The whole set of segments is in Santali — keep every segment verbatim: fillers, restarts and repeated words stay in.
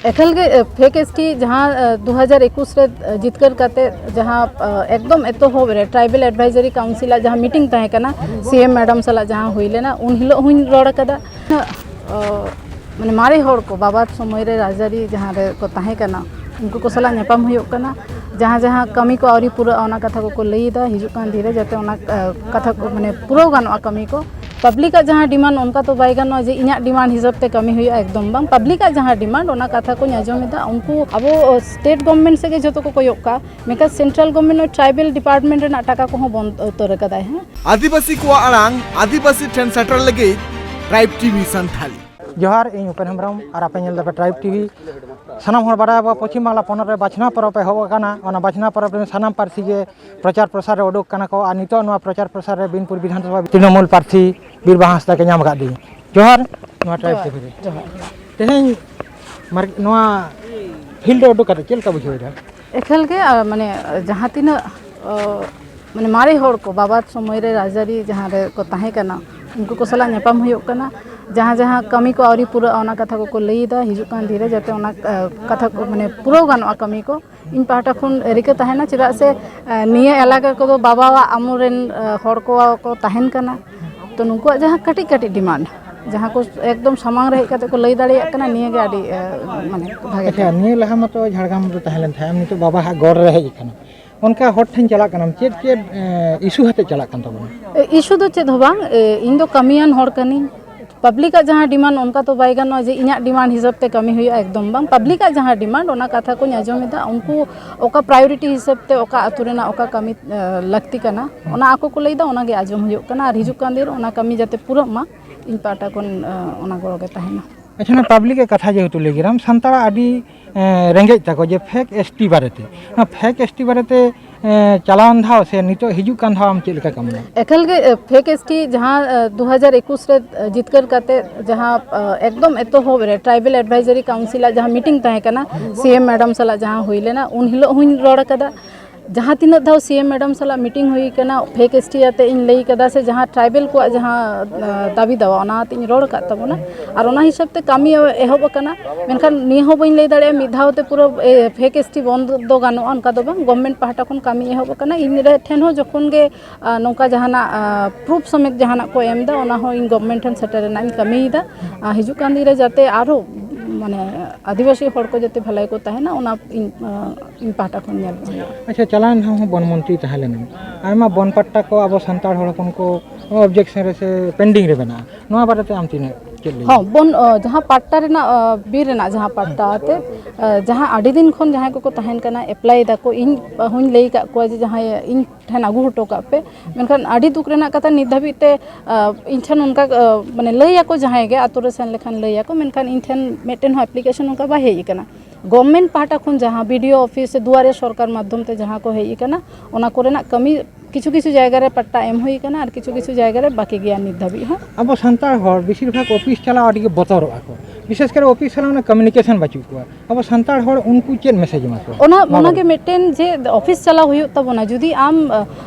ᱮᱠᱟᱞ ᱜᱮ ᱯᱷᱮᱠ ᱮᱥᱴᱤ ᱡᱟᱦᱟᱸ ᱫᱩ ᱦᱟᱡᱟᱨ ᱮᱠᱩᱥ ᱨᱮ ᱡᱤᱛᱠᱟᱹᱨ ᱠᱟᱛᱮ ᱡᱟᱦᱟᱸ ᱮᱠᱫᱚᱢ ᱮᱛᱚᱦᱚᱵ ᱨᱮ ᱴᱨᱟᱭᱵᱮᱞ ᱮᱰᱵᱟᱭᱡᱟᱨᱤ ᱠᱟᱣᱩᱱᱥᱤᱞ ᱟᱜ ᱡᱟᱦᱟᱸ ᱢᱤᱴᱤᱝ ᱛᱟᱦᱮᱸ ᱠᱟᱱᱟ, ᱥᱤ ᱮᱢ ᱢᱮᱰᱟᱢ ᱥᱟᱞᱟᱜ ᱡᱟᱦᱟᱸ ᱦᱩᱭ ᱞᱮᱱᱟ, ᱩᱱ ᱦᱤᱞᱳᱜ ᱦᱚᱸᱧ ᱨᱚᱲ ᱟᱠᱟᱫᱟ᱾ ᱢᱟᱱᱮ ᱢᱟᱨᱮ ᱦᱚᱲ ᱠᱚ ᱵᱟᱵᱟ ᱥᱚᱢᱚᱭ ᱨᱮ ᱨᱟᱡᱽᱟᱹᱨᱤ ᱡᱟᱦᱟᱸ ᱨᱮ ᱠᱚ ᱛᱟᱦᱮᱸ ᱠᱟᱱᱟ, ᱩᱱᱠᱩ ᱠᱚ ᱥᱟᱞᱟᱜ ᱧᱟᱯᱟᱢ ᱦᱩᱭᱩᱜ ᱠᱟᱱᱟ᱾ ᱡᱟᱦᱟᱸ ᱡᱟᱦᱟᱸ ᱠᱟᱹᱢᱤ ᱠᱚ ᱟᱹᱣᱨᱤ ᱯᱩᱨᱟᱹᱜᱼᱟ, ᱚᱱᱟ ᱠᱟᱛᱷᱟ ᱠᱚᱠᱚ ᱞᱟᱹᱭ ᱮᱫᱟ᱾ ᱦᱤᱡᱩᱜ ᱠᱟᱱ ᱫᱤᱱ ᱨᱮ ᱡᱟᱛᱮ ᱚᱱᱟ ᱠᱟᱛᱷᱟ ᱠᱚ ᱢᱟᱱᱮ ᱯᱩᱨᱟᱹᱣ ᱜᱟᱱᱚᱜᱼᱟ ᱠᱟᱹᱢᱤ ᱠᱚ᱾ ᱯᱟᱵᱽᱞᱤᱠ ᱟᱜ ᱡᱟᱦᱟᱸ ᱰᱤᱢᱟᱱᱰ, ᱚᱱᱠᱟ ᱛᱚ ᱵᱟᱭ ᱜᱟᱱᱚᱜᱼᱟ ᱡᱮ ᱤᱧᱟᱹᱜ ᱰᱤᱢᱟᱱᱰ ᱦᱤᱥᱟᱹᱵ ᱛᱮ ᱠᱟᱹᱢᱤ ᱦᱩᱭᱩᱜᱼᱟ, ᱮᱠᱫᱚᱢ ᱵᱟᱝ᱾ ᱯᱟᱵᱽᱞᱤᱠ ᱟᱜ ᱡᱟᱦᱟᱸ ᱰᱤᱢᱟᱱᱰ, ᱚᱱᱟ ᱠᱟᱛᱷᱟ ᱠᱚᱧ ᱟᱸᱡᱚᱢ ᱮᱫᱟ᱾ ᱩᱱᱠᱩ ᱟᱵᱚ ᱥᱴᱮᱴ ᱜᱚᱵᱷᱢᱮᱱᱴ ᱥᱮᱫ ᱜᱮ ᱡᱚᱛᱚ ᱠᱚ ᱠᱚᱭᱚᱜ ᱠᱟᱜᱼᱟ, ᱢᱮᱱᱠᱷᱟᱱ ᱥᱮᱱᱴᱨᱟᱞ ᱜᱚᱵᱷᱢᱮᱱᱴ ᱴᱨᱟᱭᱵᱮᱞ ᱰᱤᱯᱟᱨᱴᱢᱮᱱᱴ ᱨᱮᱱᱟᱜ ᱴᱟᱠᱟ ᱠᱚᱦᱚᱸ ᱵᱚᱱᱫ ᱩᱛᱟᱹᱨ ᱟᱠᱟᱫᱟᱭ᱾ ᱦᱮᱸ, ᱟᱹᱫᱤᱵᱟᱹᱥᱤ ᱠᱚᱣᱟᱜ ᱟᱲᱟᱝ ᱟᱹᱫᱤᱵᱟᱹᱥᱤ ᱴᱷᱮᱱ ᱥᱮᱴᱮᱨ ᱞᱟᱹᱜᱤᱫ ᱴᱨᱟᱭᱤᱵᱽ ᱴᱤᱵᱷᱤ ᱥᱟᱱᱛᱷᱟᱞᱤ᱾ ᱡᱚᱦᱟᱨ, ᱤᱧ ᱩᱯᱮᱱ ᱦᱮᱢᱵᱨᱚᱢ ᱟᱨ ᱟᱯᱮ ᱧᱮᱞ ᱫᱟᱯᱮ ᱴᱨᱟᱭᱤᱵᱽ ᱴᱤᱵᱷᱤ᱾ ᱥᱟᱱᱟᱢ ᱦᱚᱲ ᱵᱟᱰᱟᱭᱟᱵᱚ, ᱯᱚᱪᱷᱤᱢ ᱵᱟᱝᱞᱟ ᱯᱚᱱᱚᱛ ᱨᱮ ᱵᱟᱪᱷᱱᱟᱣ ᱯᱚᱨᱚᱵᱽ ᱮᱦᱚᱵ ᱟᱠᱟᱱᱟ᱾ ᱚᱱᱟ ᱵᱟᱪᱷᱱᱟᱣ ᱯᱚᱨᱚᱵᱽ ᱨᱮ ᱥᱟᱱᱟᱢ ᱯᱟᱹᱨᱥᱤ ᱜᱮ ᱯᱨᱚᱪᱟᱨ ᱯᱨᱚᱥᱟᱨ ᱨᱮ ᱩᱰᱩᱠ ᱠᱟᱱᱟ ᱠᱚ᱾ ᱟᱨ ᱱᱤᱛᱚᱜ ᱱᱚᱣᱟ ᱯᱨᱚᱪᱟᱨ ᱯᱨᱚᱥᱟᱨ ᱨᱮ ᱵᱤᱱᱯᱩᱨ ᱵᱤᱫᱷᱟᱱ ᱥᱚᱵᱷᱟ ᱛᱨᱤᱱᱚᱢᱩᱞ ᱯᱨᱟᱨᱛᱷᱤ ᱵᱤᱨᱵᱟᱦᱟ ᱦᱟᱸᱥᱫᱟ ᱠᱚ ᱧᱟᱢ ᱟᱠᱟᱫ ᱫᱤᱧ᱾ ᱡᱚᱦᱟᱨ, ᱱᱚᱣᱟ ᱴᱨᱟᱭᱤᱵᱽ ᱡᱚᱦᱟᱨ, ᱴᱤᱵᱷᱤ ᱨᱮ᱾ ᱡᱚᱦᱟᱨ᱾ ᱛᱮᱦᱮᱧ ᱢᱟᱨ-, ᱱᱚᱣᱟ ᱯᱷᱤᱞᱰ ᱨᱮ ᱩᱰᱩᱠ ᱠᱟᱛᱮ ᱪᱮᱫ ᱞᱮᱠᱟ ᱵᱩᱡᱷᱟᱹᱣ ᱮᱫᱟ? ᱮᱠᱟᱞ ᱜᱮ, ᱟᱨ ᱢᱟᱱᱮ ᱡᱟᱦᱟᱸ ᱛᱤᱱᱟᱹᱜ, ᱚ, ᱢᱟᱱᱮ ᱢᱟᱨᱮ ᱦᱚᱲ ᱠᱚ ᱵᱟᱵᱟ ᱥᱚᱢᱚᱭ ᱨᱮ ᱨᱟᱡᱽᱟᱹᱨᱤ ᱡᱟᱦᱟᱸ ᱨᱮ ᱠᱚ ᱛᱟᱦᱮᱸ ᱠᱟᱱᱟ, ᱩᱱᱠᱩ ᱠᱚ ᱥᱟᱞᱟᱜ ᱧᱟᱯᱟᱢ ᱦᱩᱭᱩᱜ ᱠᱟᱱᱟ᱾ ᱡᱟᱦᱟᱸ ᱡᱟᱦᱟᱸ ᱠᱟᱹᱢᱤ ᱠᱚ ᱟᱹᱣᱨᱤ ᱯᱩᱨᱟᱹᱜᱼᱟ, ᱚᱱᱟ ᱠᱟᱛᱷᱟ ᱠᱚᱠᱚ ᱞᱟᱹᱭ ᱮᱫᱟ᱾ ᱦᱤᱡᱩᱜ ᱠᱟᱱ ᱫᱤᱱ ᱨᱮ ᱡᱟᱛᱮ ᱚᱱᱟ, ᱮ, ᱠᱟᱛᱷᱟ ᱠᱚ ᱢᱟᱱᱮ ᱯᱩᱨᱟᱹᱣ ᱜᱟᱱᱚᱜᱼᱟ ᱠᱟᱹᱢᱤ ᱠᱚ᱾ ᱤᱧ ᱯᱟᱦᱴᱟ ᱠᱷᱚᱱ ᱨᱤᱠᱟᱹ ᱛᱟᱦᱮᱱᱟ, ᱪᱮᱫᱟᱜ ᱥᱮ, ᱮ, ᱱᱤᱭᱟᱹ ᱮᱞᱟᱠᱟ ᱠᱚᱫᱚ ᱵᱟᱵᱟᱣᱟᱜ ᱟᱢᱚᱞ ᱨᱮᱱ, ᱮ, ᱦᱚᱲ ᱠᱚ ᱠᱚ ᱛᱟᱦᱮᱱ ᱠᱟᱱᱟ᱾ ᱛᱚ ᱱᱩᱠᱩᱣᱟᱜ ᱡᱟᱦᱟᱸ ᱠᱟᱹᱴᱤᱡ ᱠᱟᱹᱴᱤᱡ ᱰᱤᱢᱟᱱᱰ, ᱡᱟᱦᱟᱸ ᱠᱚ ᱮᱠᱫᱚᱢ ᱥᱟᱢᱟᱝ ᱨᱮ ᱦᱮᱡ ᱠᱟᱛᱮ ᱠᱚ ᱞᱟᱹᱭ ᱫᱟᱲᱮᱭᱟᱜ ᱠᱟᱱᱟ, ᱱᱤᱭᱟᱹ ᱜᱮ ᱟᱹᱰᱤ, ᱮ, ᱢᱟᱱᱮ ᱵᱷᱟᱜᱮ ᱟᱪᱪᱷᱟ, ᱠᱟᱱᱟ᱾ ᱱᱤᱭᱟᱹ ᱞᱟᱦᱟ ᱢᱟᱛᱚ ᱡᱷᱟᱲᱜᱨᱟᱢ ᱨᱮ ᱛᱟᱦᱮᱸ ᱞᱮᱱ ᱛᱟᱦᱮᱸᱫ, ᱟᱢ ᱱᱤᱛᱚᱜ ᱵᱟᱵᱟ ᱦᱟᱜ ᱜᱚᱲ ᱨᱮ ᱦᱮᱡ ᱟᱠᱟᱱᱟ, ᱚᱱᱠᱟ ᱦᱚᱲ ᱴᱷᱮᱱ ᱪᱟᱞᱟᱜ ᱠᱟᱱᱟᱢ, ᱪᱮᱫ ᱪᱮᱫ, ᱮ, ᱤᱥᱩ ᱦᱟᱛᱮ ᱪᱟᱞᱟᱜ ᱠᱟᱱ ᱛᱟᱵᱚᱱᱟ? ᱮ, ᱤᱥᱩ ᱫᱚ ᱪᱮᱫ ᱦᱚᱸ ᱵᱟᱝ, ᱮ, ᱤᱧ ᱫᱚ ᱠᱟᱹᱢᱤᱭᱟᱱ ᱦᱚᱲ ᱠᱟᱹᱱᱟᱹᱧ᱾ ᱯᱟᱵᱽᱞᱤᱠᱟᱜ ᱡᱟᱦᱟᱸ ᱰᱤᱢᱟᱱᱰ, ᱚᱱᱠᱟ ᱛᱚ ᱵᱟᱭ ᱜᱟᱱᱚᱜᱼᱟ ᱡᱮ ᱤᱧᱟᱹᱜ ᱰᱤᱢᱟᱱᱰ ᱦᱤᱥᱟᱹᱵ ᱛᱮ ᱠᱟᱹᱢᱤ ᱦᱩᱭᱩᱜᱼᱟ, ᱮᱠᱫᱚᱢ ᱵᱟᱝ᱾ ᱯᱟᱵᱽᱞᱤᱠᱟᱜ ᱡᱟᱦᱟᱸ ᱰᱤᱢᱟᱱᱰ, ᱚᱱᱟ ᱠᱟᱛᱷᱟ ᱠᱚᱧ ᱟᱸᱡᱚᱢ ᱮᱫᱟ᱾ ᱩᱱᱠᱩ ᱚᱠᱟ ᱯᱨᱟᱭᱳᱨᱤᱴᱤ ᱦᱤᱥᱟᱹᱵ ᱛᱮ ᱚᱠᱟ ᱟᱹᱛᱩ ᱨᱮᱱᱟᱜ ᱚᱠᱟ ᱠᱟᱹᱢᱤ, ᱮ, ᱞᱟᱹᱠᱛᱤ ᱠᱟᱱᱟ, ᱚᱱᱟ ᱟᱠᱚ ᱠᱚ ᱞᱟᱹᱭ ᱮᱫᱟ, ᱚᱱᱟ ᱜᱮ ᱟᱸᱡᱚᱢ ᱦᱩᱭᱩᱜ ᱠᱟᱱᱟ᱾ ᱟᱨ ᱦᱤᱡᱩᱜ ᱠᱟᱱ ᱫᱤᱱ ᱨᱮ ᱚᱱᱟ ᱠᱟᱹᱢᱤ ᱡᱟᱛᱮ ᱯᱩᱨᱟᱹᱜ ᱢᱟ, ᱤᱧ ᱯᱟᱦᱴᱟ ᱠᱷᱚᱱ, ᱮ, ᱚᱱᱟ ᱜᱚᱲᱚ ᱜᱮ ᱛᱟᱦᱮᱱᱟ᱾ ᱟᱪᱪᱷᱟ, ᱱᱚᱣᱟ ᱯᱟᱵᱽᱞᱤᱠ ᱟᱜ ᱠᱟᱛᱷᱟ ᱡᱮᱦᱮᱛᱩ ᱞᱟᱹᱭ ᱠᱮᱫᱟᱢ, ᱥᱟᱱᱛᱟᱲᱟᱜ ᱟᱹᱰᱤ, ᱮ, ᱨᱮᱸᱜᱮᱡ ᱛᱟᱠᱚ ᱡᱮ ᱯᱷᱮᱠ ᱮᱥᱴᱤ ᱵᱟᱨᱮᱛᱮ, ᱱᱚᱣᱟ ᱯᱷᱮᱠ ᱮᱥᱴᱤ ᱵᱟᱨᱮᱛᱮ, ᱮ, ᱪᱟᱞᱟᱣᱮᱱ ᱫᱷᱟᱣ ᱥᱮ ᱱᱤᱛᱚᱜ ᱦᱤᱡᱩᱜ ᱠᱟᱱ ᱫᱷᱟᱣ ᱟᱢ ᱪᱮᱫ ᱞᱮᱠᱟ ᱠᱟᱹᱢᱤᱭᱟ? ᱮᱠᱟᱞ ᱜᱮ, ᱮ, ᱯᱷᱮᱠ ᱮᱥᱴᱤ ᱡᱟᱦᱟᱸ, ᱮ, ᱫᱩ ᱦᱟᱡᱟᱨ ᱮᱠᱩᱥ ᱨᱮ, ᱮ, ᱡᱤᱛᱠᱟᱹᱨ ᱠᱟᱛᱮ ᱡᱟᱦᱟᱸ, ᱮ, ᱮᱠᱫᱚᱢ ᱮᱛᱚᱦᱚᱵ ᱨᱮ ᱴᱨᱟᱭᱵᱮᱞ ᱮᱰᱵᱟᱭᱡᱟᱨᱤ ᱠᱟᱣᱩᱱᱥᱤᱞ ᱟᱜ ᱡᱟᱦᱟᱸ ᱢᱤᱴᱤᱝ ᱛᱟᱦᱮᱸ ᱠᱟᱱᱟ, ᱥᱤ ᱮᱢ ᱢᱮᱰᱟᱢ ᱥᱟᱞᱟᱜ ᱡᱟᱦᱟᱸ ᱦᱩᱭ ᱞᱮᱱᱟ, ᱩᱱ ᱦᱤᱞᱳᱜ ᱦᱚᱸᱧ ᱨᱚᱲ ᱟᱠᱟᱫᱟ᱾ ᱡᱟᱦᱟᱸ ᱛᱤᱱᱟᱹᱜ ᱫᱷᱟᱣ ᱥᱤ ᱮᱢ ᱢᱮᱰᱟᱢ ᱥᱟᱞᱟᱜ ᱢᱤᱴᱤᱝ ᱦᱩᱭ ᱠᱟᱱᱟ, ᱯᱷᱮᱠ ᱮᱥ ᱴᱤ ᱟᱛᱮ ᱤᱧ ᱞᱟᱹᱭ ᱠᱟᱫᱟ, ᱥᱮ ᱡᱟᱦᱟᱸ ᱴᱨᱟᱭᱵᱮᱞ ᱠᱚᱣᱟᱜ ᱡᱟᱦᱟᱸ ᱫᱟᱹᱵᱤ ᱫᱟᱣᱟ, ᱚᱱᱟ ᱟᱛᱮ ᱤᱧ ᱨᱚᱲ ᱟᱠᱟᱫ ᱛᱟᱵᱚᱱᱟ᱾ ᱟᱨ ᱚᱱᱟ ᱦᱤᱥᱟᱹᱵ ᱛᱮ ᱠᱟᱹᱢᱤ ᱮᱦᱚᱵ ᱟᱠᱟᱱᱟ᱾ ᱢᱮᱱᱠᱷᱟᱱ ᱱᱤᱭᱟᱹ ᱦᱚᱸ ᱵᱟᱹᱧ ᱞᱟᱹᱭ ᱫᱟᱲᱮᱭᱟᱜᱼᱟ ᱢᱤᱫ ᱫᱷᱟᱣ ᱛᱮ ᱯᱩᱨᱟᱹ ᱯᱷᱮᱠ ᱮᱥ ᱴᱤ ᱵᱚᱱᱫ ᱫᱚ ᱜᱟᱱᱚᱜᱼᱟ, ᱚᱱᱠᱟ ᱫᱚ ᱵᱟᱝ᱾ ᱜᱚᱵᱷᱢᱮᱱᱴ ᱯᱟᱦᱴᱟ ᱠᱷᱚᱱ ᱠᱟᱹᱢᱤ ᱮᱦᱚᱵ ᱟᱠᱟᱱᱟ᱾ ᱤᱧ ᱴᱷᱮᱱ ᱦᱚᱸ ᱡᱚᱠᱷᱚᱱ ᱜᱮ ᱱᱚᱝᱠᱟ ᱡᱟᱦᱟᱱᱟᱜ ᱯᱨᱩᱯᱷ ᱥᱚᱢᱮᱛ ᱡᱟᱦᱟᱱᱟᱜ ᱠᱚ ᱮᱢ ᱮᱫᱟ, ᱚᱱᱟ ᱦᱚᱸ ᱤᱧ ᱜᱚᱵᱷᱢᱮᱱᱴ ᱴᱷᱮᱱ ᱥᱮᱴᱮᱨ ᱨᱮᱱᱟᱜ ᱤᱧ ᱠᱟᱹᱢᱤᱭᱮᱫᱟ᱾ ᱦᱤᱡᱩᱜ ᱠᱟᱱ ᱫᱤᱱ ᱨᱮ ᱡᱟᱛᱮ ᱟᱨᱦᱚᱸ ᱢᱟᱱᱮ ᱟᱹᱫᱤᱵᱟᱹᱥᱤ ᱦᱚᱲ ᱠᱚ ᱡᱟᱛᱮ ᱵᱷᱟᱹᱞᱟᱹᱭ ᱠᱚ ᱛᱟᱦᱮᱱᱟ, ᱚᱱᱟ ᱤᱧ ᱤᱧ ᱯᱟᱦᱴᱟ ᱠᱷᱚᱱ ᱧᱮᱞ ᱦᱩᱭᱩᱜᱼᱟ᱾ ᱟᱪᱪᱷᱟ, ᱪᱟᱞᱟᱣᱮᱱ ᱫᱷᱟᱣ ᱦᱚᱸ ᱵᱚᱱ ᱢᱚᱱᱛᱨᱤ ᱛᱟᱦᱮᱸ ᱞᱮᱱᱟ, ᱟᱭᱢᱟ ᱵᱚᱱ ᱯᱟᱴᱴᱟ ᱠᱚ ᱟᱵᱚ ᱥᱟᱱᱛᱟᱲ ᱦᱚᱲ ᱦᱚᱯᱚᱱ ᱠᱚ ᱚᱵᱡᱮᱠᱥᱚᱱ ᱨᱮ ᱥᱮ ᱯᱮᱱᱰᱤᱝ ᱨᱮ ᱢᱮᱱᱟᱜᱼᱟ, ᱱᱚᱣᱟ ᱵᱟᱨᱮᱛᱮ ᱟᱢ ᱛᱤᱱᱟᱹᱜ ᱪᱮᱫ ᱞᱟᱹᱭ? ᱦᱚᱸ, ᱵᱚᱱ ᱡᱟᱦᱟᱸ ᱯᱟᱴᱴᱟ ᱨᱮᱱᱟᱜ ᱵᱤᱨ ᱨᱮᱱᱟᱜ ᱡᱟᱦᱟᱸ ᱯᱟᱴᱴᱟ ᱟᱛᱮ, ᱡᱟᱦᱟᱸ ᱟᱹᱰᱤ ᱫᱤᱱ ᱠᱷᱚᱱ ᱡᱟᱦᱟᱸᱭ ᱠᱚᱠᱚ ᱛᱟᱦᱮᱱ ᱠᱟᱱᱟ, ᱮᱯᱞᱟᱭ ᱫᱟᱠᱚ, ᱤᱧ ᱦᱚᱸᱧ ᱞᱟᱹᱭ ᱟᱠᱟᱫ ᱠᱚᱣᱟ ᱡᱮ ᱡᱟᱦᱟᱸᱭ ᱤᱧ ᱴᱷᱮᱱ ᱟᱹᱜᱩ ᱦᱚᱴᱚ ᱠᱟᱜ ᱯᱮ᱾ ᱢᱮᱱᱠᱷᱟᱱ ᱟᱹᱰᱤ ᱫᱩᱠ ᱨᱮᱱᱟᱜ ᱠᱟᱛᱷᱟ, ᱱᱤᱛ ᱫᱷᱟᱹᱵᱤᱡ ᱛᱮ ᱤᱧ ᱴᱷᱮᱱ ᱚᱱᱠᱟ ᱢᱟᱱᱮ ᱞᱟᱹᱭ ᱟᱠᱚ, ᱡᱟᱦᱟᱸᱭ ᱜᱮ ᱟᱛᱳ ᱨᱮ ᱥᱮᱱ ᱞᱮᱠᱷᱟᱱ ᱞᱟᱹᱭ ᱟᱠᱚ, ᱢᱮᱱᱠᱷᱟᱱ ᱤᱧ ᱴᱷᱮᱱ ᱢᱤᱫᱴᱮᱱ ᱦᱚᱸ ᱮᱯᱞᱤᱠᱮᱥᱚᱱ ᱚᱱᱠᱟ ᱵᱟᱭ ᱦᱮᱡ ᱟᱠᱟᱱᱟ᱾ ᱜᱚᱵᱷᱢᱮᱱᱴ ᱯᱟᱦᱴᱟ ᱠᱷᱚᱱ ᱡᱟᱦᱟᱸ ᱵᱤ ᱰᱤ ᱳ ᱚᱯᱷᱤᱥ ᱥᱮ ᱫᱩᱣᱟᱨᱮ ᱥᱚᱨᱠᱟᱨ ᱢᱟᱫᱽᱫᱷᱚᱢ ᱛᱮ ᱡᱟᱦᱟᱸ ᱠᱚ ᱦᱮᱡ ᱟᱠᱟᱱᱟ, ᱚᱱᱟ ᱠᱚᱨᱮᱱᱟᱜ ᱠᱟᱹᱢᱤ ᱠᱤᱪᱷᱩ ᱠᱤᱪᱷᱩ ᱡᱟᱭᱜᱟ ᱨᱮ ᱯᱟᱴᱴᱟ ᱮᱢ ᱦᱩᱭ ᱟᱠᱟᱱᱟ ᱟᱨ ᱠᱤᱪᱷᱩ ᱠᱤᱪᱷᱩ ᱡᱟᱭᱜᱟ ᱨᱮ ᱵᱟᱹᱠᱤ ᱜᱮᱭᱟ ᱱᱤᱛ ᱫᱷᱟᱹᱵᱤᱡ ᱦᱚᱸ᱾ ᱟᱵᱚ ᱥᱟᱱᱛᱟᱲ ᱦᱚᱲ ᱵᱮᱥᱤᱨ ᱵᱷᱟᱜᱽ ᱚᱯᱷᱤᱥ ᱪᱟᱞᱟᱣ ᱟᱹᱰᱤ ᱜᱮ ᱵᱚᱛᱚᱨᱚᱜᱼᱟ ᱠᱚ, ᱵᱤᱥᱮᱥ ᱠᱚᱨᱮ ᱚᱯᱷᱤᱥ ᱥᱟᱞᱟᱜ ᱚᱱᱟ ᱠᱚᱢᱤᱭᱩᱱᱤᱠᱮᱥᱚᱱ ᱵᱟᱹᱪᱩᱜ ᱠᱚᱣᱟ᱾ ᱟᱵᱚ ᱥᱟᱱᱛᱟᱲ ᱦᱚᱲ ᱩᱱᱠᱩ ᱪᱮᱫ ᱢᱮᱥᱮᱡᱽ ᱮᱢᱟ ᱠᱚᱣᱟ? ᱚᱱᱟ ᱱᱚᱣᱟ ᱚᱱᱟᱜᱮ ᱵᱟᱵᱚᱫ? ᱢᱤᱫᱴᱮᱱ ᱡᱮ ᱚᱯᱷᱤᱥ ᱪᱟᱞᱟᱣ ᱦᱩᱭᱩᱜ ᱛᱟᱵᱚᱱᱟ, ᱡᱩᱫᱤ ᱟᱢ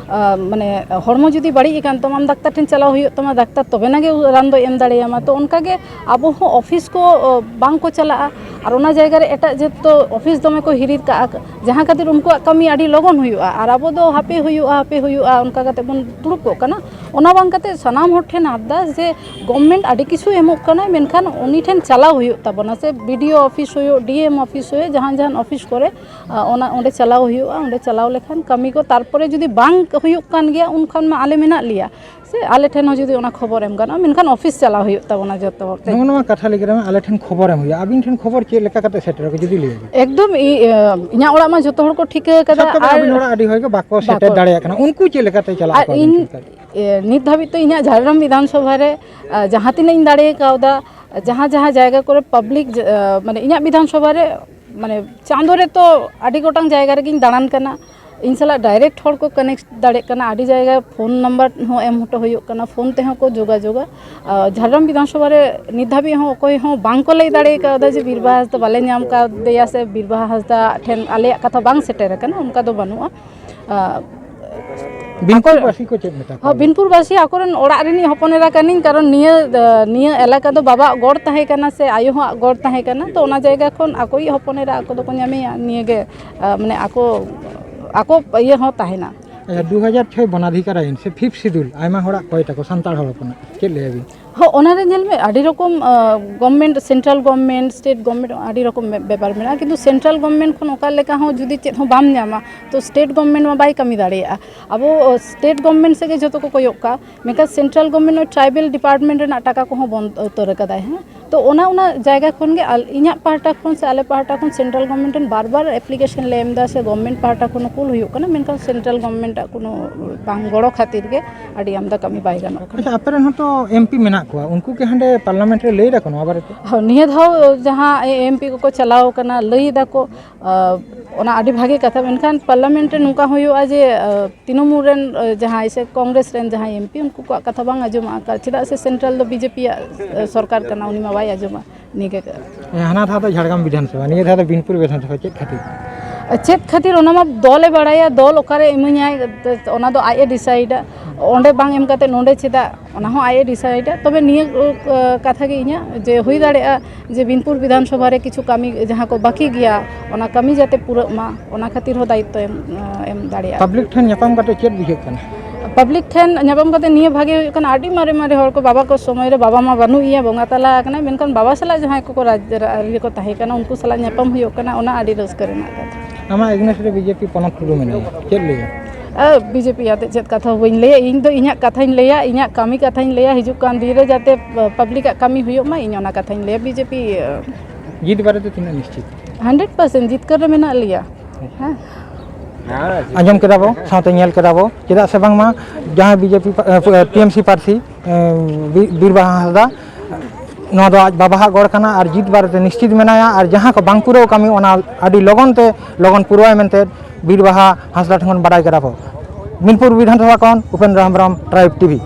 ᱢᱟᱱᱮ ᱦᱚᱲᱢᱚ ᱡᱩᱫᱤ ᱵᱟᱹᱲᱤᱡ ᱟᱠᱟᱱ ᱛᱟᱢᱟ, ᱟᱢ ᱰᱟᱠᱛᱟᱨ ᱴᱷᱮᱱ ᱪᱟᱞᱟᱣ ᱦᱩᱭᱩᱜ ᱛᱟᱢᱟ, ᱰᱟᱠᱛᱟᱨ ᱛᱚᱵᱮᱱᱟ ᱜᱮ ᱨᱟᱱ ᱫᱚᱭ ᱮᱢ ᱫᱟᱲᱮᱭᱟᱢᱟ᱾ ᱛᱚ ᱚᱱᱠᱟᱜᱮ ᱟᱵᱚ ᱦᱚᱸ ᱚᱯᱷᱤᱥ ᱠᱚ ᱵᱟᱝ ᱠᱚ ᱪᱟᱞᱟᱜᱼᱟ᱾ ᱟᱨ ᱚᱱᱟ ᱡᱟᱭᱜᱟ ᱨᱮ ᱮᱴᱟᱜ ᱡᱟᱹᱛ ᱫᱚ ᱚᱯᱷᱤᱥ ᱫᱚᱢᱮ ᱠᱚ ᱦᱤᱨᱤᱨ ᱠᱟᱜᱼᱟ, ᱡᱟᱦᱟᱸ ᱠᱷᱟᱹᱛᱤᱨ ᱩᱱᱠᱩᱣᱟᱜ ᱠᱟᱹᱢᱤ ᱟᱹᱰᱤ ᱞᱚᱜᱚᱱ ᱦᱩᱭᱩᱜᱼᱟ᱾ ᱟᱨ ᱟᱵᱚ ᱫᱚ ᱦᱟᱯᱮ ᱦᱩᱭᱩᱜᱼᱟ, ᱦᱟᱯᱮ ᱦᱩᱭᱩᱜᱼᱟ, ᱚᱱᱠᱟ ᱠᱟᱛᱮ ᱵᱚᱱ ᱫᱩᱲᱩᱵ ᱠᱚᱜ ᱠᱟᱱᱟ᱾ ᱚᱱᱟ ᱵᱟᱝ ᱠᱟᱛᱮ ᱥᱟᱱᱟᱢ ᱦᱚᱲ ᱴᱷᱮᱱ ᱟᱨᱫᱟᱥ ᱡᱮ ᱜᱚᱵᱷᱢᱮᱱᱴ ᱟᱹᱰᱤ ᱠᱤᱪᱷᱩ ᱮᱢᱚᱜ ᱠᱟᱱᱟᱭ, ᱢᱮᱱᱠᱷᱟᱱ ᱩᱱᱤ ᱴᱷᱮᱱ ᱪᱟᱞᱟᱣ ᱦᱩᱭᱩᱜ ᱛᱟᱵᱚᱱᱟ, ᱥᱮ ᱵᱤ ᱰᱤ ᱳ ᱚᱯᱷᱤᱥ ᱦᱩᱭᱩᱜ, ᱰᱤ ᱮᱢ ᱚᱯᱷᱤᱥ ᱦᱩᱭᱩᱜ, ᱡᱟᱦᱟᱱ ᱡᱟᱦᱟᱱ ᱚᱯᱷᱤᱥ ᱠᱚᱨᱮ ᱚᱱᱟ ᱚᱸᱰᱮ ᱪᱟᱞᱟᱣ ᱦᱩᱭᱩᱜᱼᱟ᱾ ᱚᱸᱰᱮ ᱪᱟᱞᱟᱣ ᱞᱮᱠᱷᱟᱱ ᱠᱟᱹᱢᱤ ᱠᱚ, ᱛᱟᱨᱯᱚᱨᱮ ᱡᱩᱫᱤ ᱵᱟᱝ ᱦᱩᱭᱩᱜ ᱠᱟᱱ ᱜᱮᱭᱟ, ᱩᱱᱠᱷᱟᱱ ᱢᱟ ᱟᱞᱮ ᱢᱮᱱᱟᱜ ᱞᱮᱭᱟ, ᱥᱮ ᱟᱞᱮ ᱴᱷᱮᱱ ᱦᱚᱸ ᱡᱩᱫᱤ ᱚᱱᱟ ᱠᱷᱚᱵᱚᱨ ᱮᱢ ᱜᱟᱱᱚᱜᱼᱟ, ᱢᱮᱱᱠᱷᱟᱱ ᱚᱯᱷᱤᱥ ᱪᱟᱞᱟᱣ ᱦᱩᱭᱩᱜ ᱛᱟᱵᱚᱱᱟ ᱡᱚᱛᱚ ᱦᱚᱲ ᱛᱮ᱾ ᱱᱚᱜᱼᱚ ᱱᱚᱣᱟ ᱠᱟᱛᱷᱟ ᱞᱟᱹᱭ ᱠᱮᱫᱟ, ᱟᱞᱮ ᱴᱷᱮᱱ ᱠᱷᱚᱵᱚᱨ ᱮᱢ ᱦᱩᱭᱩᱜᱼᱟ᱾ ᱟᱹᱵᱤᱱ ᱴᱷᱮᱱ ᱠᱷᱚᱵᱚᱨ ᱪᱮᱫ ᱞᱮᱠᱟ ᱠᱟᱛᱮ ᱥᱮᱴᱮᱨᱚᱜᱼᱟ, ᱡᱩᱫᱤ ᱞᱟᱹᱭ ᱟᱵᱤᱱ? ᱮᱠᱫᱚᱢ, ᱤ-, ᱤᱧᱟᱹᱜ ᱚᱲᱟᱜ ᱢᱟ ᱡᱚᱛᱚ ᱦᱚᱲ ᱠᱚ ᱴᱷᱤᱠᱟᱹ ᱟᱠᱟᱫᱟ᱾ ᱥᱟᱵ ᱠᱟᱜ ᱵᱤᱱ, ᱟᱨ ᱟᱹᱵᱤᱱ ᱤᱧ ᱚᱲᱟᱜ ᱟᱹᱰᱤ ᱦᱚᱲ ᱜᱮ ᱵᱟᱠᱚ ᱥᱮᱴᱮᱨ ᱵᱟᱠᱚ ᱫᱟᱲᱮᱭᱟᱜ ᱠᱟᱱᱟ, ᱩᱱᱠᱩ ᱪᱮᱫ ᱞᱮᱠᱟᱛᱮ ᱪᱟᱞᱟᱜ ᱟᱨ ᱟᱠᱚ ᱟᱹᱵᱤᱱ ᱤᱧ, ᱴᱷᱮᱱ? ᱮ, ᱱᱤᱛ ᱫᱷᱟᱹᱵᱤᱡ ᱛᱮ ᱤᱧᱟᱹᱜ ᱡᱷᱟᱲᱜᱨᱟᱢ ᱵᱤᱫᱷᱟᱱ ᱥᱚᱵᱷᱟ ᱨᱮ, ᱟ, ᱡᱟᱦᱟᱸ ᱛᱤᱱᱟᱹᱜ ᱤᱧ ᱫᱟᱲᱮ ᱠᱟᱣᱫᱟ, ᱡᱟᱦᱟᱸ ᱡᱟᱦᱟᱸ ᱡᱟᱭᱜᱟ ᱠᱚᱨᱮ ᱯᱟᱵᱽᱞᱤᱠ, ᱟ, ᱢᱟᱱᱮ ᱤᱧᱟᱹᱜ ᱵᱤᱫᱷᱟᱱ ᱥᱚᱵᱷᱟ ᱨᱮ, ᱢᱟᱱᱮ ᱪᱟᱸᱫᱳ ᱨᱮ ᱛᱚ ᱟᱹᱰᱤ ᱜᱚᱴᱟᱝ ᱡᱟᱭᱜᱟ ᱨᱮᱜᱤᱧ ᱫᱟᱬᱟᱱ ᱠᱟᱱᱟ᱾ ᱤᱧ ᱥᱟᱞᱟᱜ ᱰᱟᱭᱨᱮᱠᱴ ᱦᱚᱲ ᱠᱚ ᱠᱟᱱᱮᱠᱴ ᱫᱟᱲᱮᱭᱟᱜ ᱠᱟᱱᱟ, ᱟᱹᱰᱤ ᱡᱟᱭᱜᱟ ᱯᱷᱳᱱ ᱱᱟᱢᱵᱟᱨ ᱦᱚᱸ ᱮᱢ ᱦᱚᱴᱚ ᱦᱩᱭᱩᱜ ᱠᱟᱱᱟ, ᱯᱷᱳᱱ ᱛᱮᱦᱚᱸ ᱠᱚ ᱡᱳᱜᱟᱡᱳᱜᱟ᱾ ᱟᱨ ᱡᱷᱟᱲᱜᱨᱟᱢ ᱵᱤᱫᱷᱟᱱᱥᱚᱵᱷᱟ ᱨᱮ ᱱᱤᱛ ᱫᱷᱟᱹᱵᱤᱡ ᱦᱚᱸ ᱚᱠᱚᱭ ᱦᱚᱸ ᱵᱟᱝ ᱠᱚ ᱞᱟᱹᱭ ᱫᱟᱲᱮ ᱠᱟᱣᱫᱟ ᱡᱮ ᱵᱤᱨᱵᱟᱦᱟ ᱦᱟᱸᱥᱫᱟ ᱵᱟᱞᱮ ᱧᱟᱢ ᱠᱟᱫᱮᱭᱟ ᱥᱮ ᱵᱤᱨᱵᱟᱦᱟ ᱦᱟᱸᱥᱫᱟ ᱴᱷᱮᱱ ᱟᱞᱮᱭᱟᱜ ᱠᱟᱛᱷᱟ ᱵᱟᱝ ᱥᱮᱴᱮᱨ ᱟᱠᱟᱱᱟ, ᱚᱱᱠᱟ ᱫᱚ ᱵᱟᱹᱱᱩᱜᱼᱟ᱾ ᱟᱨ ᱵᱤᱱᱯᱩᱨ ᱟᱠᱚ ᱵᱟᱥᱤ ᱠᱚ ᱪᱮᱫ ᱢᱮᱛᱟ ᱠᱚᱣᱟ? ᱦᱚᱸ, ᱵᱤᱱᱯᱩᱨ ᱵᱟᱥᱤ ᱟᱠᱚᱨᱮᱱ ᱚᱲᱟᱜ ᱨᱤᱱᱤᱡ ᱦᱚᱯᱚᱱ ᱮᱨᱟ ᱠᱟᱹᱱᱟᱹᱧ, ᱠᱟᱨᱚᱱ ᱱᱤᱭᱟᱹ, ᱱᱤᱭᱟᱹ ᱮᱞᱟᱠᱟ ᱫᱚ ᱵᱟᱵᱟᱣᱟᱜ ᱜᱚᱲ ᱛᱟᱦᱮᱸ ᱠᱟᱱᱟ ᱥᱮ ᱟᱭᱳ ᱦᱚᱸᱣᱟᱜ ᱜᱚᱲ ᱛᱟᱦᱮᱸ ᱠᱟᱱᱟ, ᱛᱚ ᱚᱱᱟ ᱡᱟᱭᱜᱟ ᱠᱷᱚᱱ ᱟᱠᱚᱭᱤᱡ ᱦᱚᱯᱚᱱ ᱮᱨᱟ ᱟᱠᱚ ᱫᱚᱠᱚ ᱧᱟᱢᱮᱭᱟ ᱱᱤᱭᱟᱹᱜᱮ, ᱟᱸ, ᱢᱟᱱᱮ ᱟᱠᱚ, ᱟᱠᱚ ᱤᱭᱟᱹ ᱦᱚᱸ ᱛᱟᱦᱮᱱᱟ᱾ ᱟᱪᱪᱷᱟ, ᱫᱩ ᱦᱟᱡᱟᱨ ᱪᱷᱚᱭ ᱵᱚᱱᱟᱫᱷᱤᱠᱟᱨ ᱟᱭᱤᱱ ᱥᱮ ᱯᱷᱤᱯᱛᱷ ᱥᱤᱰᱩᱞ ᱟᱭᱢᱟ ᱦᱚᱲᱟᱜ ᱠᱚᱭ ᱛᱟᱠᱚ ᱥᱟᱱᱛᱟᱲ ᱦᱚᱲ ᱦᱚᱯᱚᱱᱟᱜ, ᱪᱮᱫ ᱞᱟᱹᱭᱟᱵᱤᱱ? ᱦᱚᱸ, ᱚᱱᱟᱨᱮ ᱧᱮᱞ ᱢᱮ, ᱟᱹᱰᱤ ᱨᱚᱠᱚᱢ, ᱟᱸ, government, central government, state government, ᱟᱹᱰᱤ ᱨᱚᱠᱚᱢ ᱵᱮ-, ᱵᱮᱯᱟᱨ ᱢᱮᱱᱟᱜᱼᱟ, ᱠᱤᱱᱛᱩ ᱥᱮᱱᱴᱨᱟᱞ ᱜᱚᱵᱷᱢᱮᱱᱴ ᱠᱷᱚᱱ ᱚᱠᱟ ᱞᱮᱠᱟ ᱦᱚᱸ ᱡᱩᱫᱤ ᱪᱮᱫ ᱦᱚᱸ ᱵᱟᱢ ᱧᱟᱢᱟ, ᱛᱚ ᱥᱴᱮᱴ ᱜᱚᱵᱷᱢᱮᱱᱴ ᱢᱟ ᱵᱟᱭ ᱠᱟᱹᱢᱤ ᱫᱟᱲᱮᱭᱟᱜᱼᱟ᱾ ᱟᱵᱚ, ᱟᱸ, ᱥᱴᱮᱴ ᱜᱚᱵᱷᱢᱮᱱᱴ ᱥᱮᱫ ᱜᱮ ᱡᱷᱚᱛᱚ ᱠᱚ ᱠᱚᱭᱚᱜ ᱠᱟᱜᱼᱟ, ᱢᱮᱱᱠᱷᱟᱱ ᱥᱮᱱᱴᱨᱟᱞ ᱜᱚᱵᱷᱢᱮᱱᱴ ᱱᱚᱜᱼᱚᱭ ᱴᱨᱟᱭᱵᱮᱞ ᱰᱤᱯᱟᱨᱴᱢᱮᱱᱴ ᱨᱮᱱᱟᱜ ᱴᱟᱠᱟ ᱠᱚᱦᱚᱸ ᱵᱚᱱᱫ ᱩᱛᱟᱹᱨ ᱟᱠᱟᱫᱟᱭ, ᱦᱮᱸ᱾ ᱛᱚ ᱚᱱᱟ, ᱚᱱᱟ ᱡᱟᱭᱜᱟ ᱠᱷᱚᱱ ᱜᱮ ᱟᱞ-, ᱤᱧᱟᱹᱜ ᱯᱟᱦᱴᱟ ᱠᱷᱚᱱ ᱥᱮ ᱟᱞᱮ ᱯᱟᱦᱴᱟ ᱠᱷᱚᱱ ᱥᱮᱱᱴᱨᱟᱞ ᱜᱚᱵᱷᱢᱮᱱᱴ ᱴᱷᱮᱱ ᱵᱟᱨ ᱵᱟᱨ ᱮᱯᱞᱤᱠᱮᱥᱚᱱ ᱞᱮ ᱮᱢ ᱮᱫᱟ ᱥᱮ ᱜᱚᱵᱷᱢᱮᱱᱴ ᱯᱟᱦᱴᱟ ᱠᱷᱚᱱ ᱦᱚᱸ ᱠᱩᱞ ᱦᱩᱭᱩᱜ ᱠᱟᱱᱟ, ᱢᱮᱱᱠᱷᱟᱱ ᱥᱮᱱᱴᱨᱟᱞ ᱜᱚᱵᱷᱢᱮᱱᱴᱟᱜ ᱠᱳᱱᱳ ᱵᱟᱝ ᱜᱚᱲᱚ ᱠᱷᱟᱹᱛᱤᱨ ᱜᱮ ᱟᱹᱰᱤ ᱟᱢᱫᱟ ᱠᱟᱹᱢᱤ ᱵᱟᱭ ᱜᱟᱱᱚᱜ ᱠᱟᱱᱟ᱾ ᱟᱪᱪᱷᱟ, ᱟᱯᱮ ᱨᱮᱱ ᱦᱚᱸᱛᱚ ᱮᱢᱯᱤ ᱢᱮᱱᱟᱜ ᱠᱚᱣᱟ, ᱩᱱᱠᱩ ᱠᱤ ᱦᱟᱸᱰᱮ ᱯᱟᱨᱞᱟᱢᱮᱱᱴ ᱨᱮ ᱞᱟᱹᱭ ᱫᱟᱠᱚ ᱱᱚᱣᱟ ᱵᱟᱨᱮᱛᱮ? ᱦᱚᱸ, ᱱᱤᱭᱟᱹ ᱫᱷᱟᱣ ᱡᱟᱦᱟᱸ ᱮᱢᱯᱤ ᱠᱚᱠᱚ ᱪᱟᱞᱟᱣ ᱠᱟᱱᱟ, ᱞᱟᱹᱭ ᱫᱟᱠᱚ, ᱟᱸ, ᱚᱱᱟ ᱟᱹᱰᱤ ᱵᱷᱟᱜᱮ ᱠᱟᱛᱷᱟ, ᱢᱮᱱᱠᱷᱟᱱ ᱯᱟᱨᱞᱟᱢᱮᱱᱴ ᱨᱮ ᱱᱚᱝᱠᱟ ᱦᱩᱭᱩᱜᱼᱟ ᱡᱮ, ᱟᱸ, ᱛᱨᱤᱱᱚᱢᱩᱞ ᱨᱮᱱ, ᱟᱸ, ᱡᱟᱦᱟᱸᱭ ᱥᱮ ᱠᱚᱝᱜᱨᱮᱥ ᱨᱮᱱ ᱡᱟᱦᱟᱸᱭ ᱮᱢᱯᱤ, ᱩᱱᱠᱩ ᱠᱚᱣᱟᱜ ᱠᱟᱛᱷᱟ ᱵᱟᱝ ᱟᱸᱡᱚᱢᱚᱜᱼᱟ, ᱠᱟ-, ᱪᱮᱫᱟᱜ ᱥᱮ ᱥᱮᱱᱴᱨᱟᱞ ᱫᱚ ᱵᱤᱡᱮᱯᱤᱭᱟᱜ, ᱟᱸ, ᱥᱚᱨᱠᱟᱨ ᱠᱟᱱᱟ, ᱩᱱᱤ ᱢᱟ ᱵᱟᱭ ᱟᱸᱡᱚᱢᱟ᱾ ᱱᱤᱭᱟᱹ ᱜᱮ᱾ ᱦᱮᱸ, ᱦᱟᱱᱟ ᱫᱷᱟᱣ ᱫᱚ ᱡᱷᱟᱲᱜᱨᱟᱢ ᱵᱤᱫᱷᱟᱱᱥᱚᱵᱷᱟ, ᱱᱤᱭᱟᱹ ᱫᱷᱟᱣ ᱫᱚ ᱵᱤᱱᱯᱩᱨ ᱵᱤᱫᱷᱟᱱᱥᱚᱵᱷᱟ, ᱪᱮᱫ ᱠᱷᱟᱹᱛᱤᱨ? ᱪᱮᱫ ᱠᱷᱟᱹᱛᱤᱨ, ᱚᱱᱟ ᱢᱟ ᱫᱚᱞᱮ ᱵᱟᱲᱟᱭᱟ, ᱫᱚᱞ ᱚᱠᱟᱨᱮ ᱤᱢᱟᱹᱧᱟᱭ, ᱚᱱᱟ ᱫᱚ ᱟᱡ ᱮ ᱰᱤᱥᱟᱭᱤᱰᱟ᱾ ᱚᱸᱰᱮ ᱵᱟᱝ ᱮᱢ ᱠᱟᱛᱮ ᱱᱚᱸᱰᱮ ᱪᱮᱫᱟᱜ, ᱚᱱᱟ ᱦᱚᱸ ᱟᱡ ᱮ ᱰᱤᱥᱟᱭᱤᱰᱟ᱾ ᱛᱚᱵᱮ ᱱᱤᱭᱟᱹ, ᱟᱸ, ᱠᱟᱛᱷᱟ ᱜᱮ ᱤᱧᱟᱹᱜ, ᱡᱮ ᱦᱩᱭ ᱫᱟᱲᱮᱭᱟᱜᱼᱟ ᱡᱮ ᱵᱤᱱᱯᱩᱨ ᱵᱤᱫᱷᱟᱱᱥᱚᱵᱷᱟ ᱨᱮ ᱠᱤᱪᱷᱩ ᱠᱟᱹᱢᱤ ᱡᱟᱦᱟᱸ ᱠᱚ ᱵᱟᱹᱠᱤ ᱜᱮᱭᱟ, ᱚᱱᱟ ᱠᱟᱹᱢᱤ ᱡᱟᱛᱮ ᱯᱩᱨᱟᱹᱜ ᱢᱟ, ᱚᱱᱟ ᱠᱷᱟᱹᱛᱤᱨ ᱦᱚᱸ ᱫᱟᱭᱤᱛᱛᱚ ᱮᱢ, ᱮᱢ ᱫᱟᱲᱮᱭᱟᱜᱼᱟ᱾ ᱯᱟᱵᱽᱞᱤᱠ ᱴᱷᱮᱱ ᱧᱟᱯᱟᱢ ᱠᱟᱛᱮ ᱪᱮᱫ ᱵᱩᱡᱷᱟᱹᱜ ᱠᱟᱱᱟ? ᱯᱟᱵᱽᱞᱤᱠ ᱴᱷᱮᱱ ᱧᱟᱯᱟᱢ ᱠᱟᱛᱮ ᱱᱤᱭᱟᱹ ᱵᱷᱟᱜᱮ ᱦᱩᱭᱩᱜ ᱠᱟᱱᱟ, ᱟᱹᱰᱤ ᱢᱟᱨᱮ ᱢᱟᱨᱮ ᱦᱚᱲ ᱠᱚ, ᱵᱟᱵᱟ ᱠᱚ ᱥᱚᱢᱚᱭ ᱨᱮ, ᱵᱟᱵᱟ ᱢᱟ ᱵᱟᱹᱱᱩᱜ ᱮᱭᱟ, ᱵᱚᱸᱜᱟ ᱛᱟᱞᱟ ᱟᱠᱟᱱᱟᱭ, ᱢᱮᱱᱠᱷᱟᱱ ᱵᱟᱵᱟ ᱥᱟᱞᱟᱜ ᱡᱟᱦᱟᱸᱭ ᱠᱚᱠᱚ ᱨᱟᱡᱽ, ᱨᱟᱡᱽ ᱨᱮᱠᱚ ᱛᱟᱦᱮᱸ ᱠᱟᱱᱟ, ᱩᱱᱠᱩ ᱥᱟᱞᱟᱜ ᱧᱟᱯᱟᱢ ᱦᱩᱭᱩᱜ ᱠᱟᱱᱟ, ᱚᱱᱟ ᱟᱹᱰᱤ ᱨᱟᱹᱥᱠᱟᱹ ᱨᱮᱱᱟᱜ ᱠᱟᱛᱷᱟ᱾ ᱟᱢᱟᱜ ᱮᱜᱽᱱᱮᱥᱴ ᱨᱮ ᱵᱤᱡᱮᱯᱤ ᱯᱚᱱᱚᱛ ᱴᱩᱰᱩ ᱢᱮᱱᱟᱭᱟ, ᱪᱮᱫ ᱞᱟᱹᱭᱟ? ᱟᱨ ᱵᱤᱡᱮᱯᱤ ᱟᱛᱮ ᱪᱮᱫ ᱠᱟᱛᱷᱟ ᱦᱚᱸ ᱵᱟᱹᱧ ᱞᱟᱹᱭᱟ, ᱤᱧ ᱫᱚ ᱤᱧᱟᱹᱜ ᱠᱟᱛᱷᱟᱧ ᱞᱟᱹᱭᱟ, ᱤᱧᱟᱹᱜ ᱠᱟᱹᱢᱤ ᱠᱟᱛᱷᱟᱧ ᱞᱟᱹᱭᱟ, ᱦᱤᱡᱩᱜ ᱠᱟᱱ ᱫᱤᱱ ᱨᱮ ᱡᱟᱛᱮ ᱯᱟᱵᱽᱞᱤᱠᱟᱜ ᱠᱟᱹᱢᱤ ᱦᱩᱭᱩᱜ ᱢᱟ, ᱤᱧ ᱚᱱᱟ ᱠᱟᱛᱷᱟᱧ ᱞᱟᱹᱭᱟ᱾ ᱵᱤᱡᱮᱯᱤ, ᱟᱸ, ᱡᱤᱛ ᱵᱟᱨᱮᱛᱮ ᱛᱤᱱᱟᱹᱜ ᱱᱤᱥᱪᱤᱛ? ᱦᱟᱱᱰᱨᱮᱰ ᱯᱟᱨᱥᱮᱱᱴ ᱡᱤᱛᱠᱟᱹᱨ ᱨᱮ ᱢᱮᱱᱟᱜ ᱞᱮᱭᱟ᱾ ᱦᱮᱸ᱾ ᱟᱸᱡᱚᱢ ᱠᱮᱫᱟ ᱵᱚ, ᱥᱟᱶᱛᱮ ᱧᱮᱞ ᱠᱮᱫᱟ ᱵᱚ, ᱪᱮᱫᱟᱜ ᱥᱮ ᱵᱟᱝᱢᱟ ᱡᱟᱦᱟᱸᱭ ᱵᱤᱡᱮᱯᱤ ᱯᱟ-, ᱮ, ᱯᱤ ᱮᱢ ᱥᱤ ᱯᱟᱹᱨᱥᱤ, ᱮ, ᱵᱤ-, ᱵᱤᱨᱵᱟᱦᱟ ᱦᱟᱸᱥᱫᱟ, ᱱᱚᱣᱟ ᱫᱚ ᱟᱡ ᱵᱟᱵᱟᱣᱟᱜ ᱜᱚᱲ ᱠᱟᱱᱟ ᱟᱨ ᱡᱤᱛ ᱵᱟᱨᱮᱛᱮ ᱱᱤᱥᱪᱤᱛ ᱢᱮᱱᱟᱭᱟ ᱟᱨ ᱡᱟᱦᱟᱸ ᱠᱚ ᱵᱟᱝ ᱯᱩᱨᱟᱹᱣ ᱠᱟᱹᱢᱤ ᱚᱱᱟ ᱟᱹᱰᱤ ᱞᱚᱜᱚᱱ ᱛᱮ ᱞᱚᱜᱚᱱ ᱯᱩᱨᱟᱹᱣᱟᱭ ᱢᱮᱱᱛᱮ ᱵᱤᱨ ᱵᱟᱦᱟ ᱦᱟᱸᱥᱫᱟ ᱴᱷᱮᱱ ᱠᱷᱚᱱ ᱵᱟᱰᱟᱭ ᱠᱮᱫᱟ ᱵᱚ᱾ ᱢᱤᱫᱯᱩᱨ ᱵᱤᱫᱷᱟᱱ ᱥᱚᱵᱷᱟ ᱠᱷᱚᱱ ᱩᱯᱮᱱᱫᱨᱚ ᱦᱮᱢᱵᱨᱚᱢ, ᱴᱨᱟᱭᱤᱵᱽ ᱴᱤᱵᱷᱤ᱾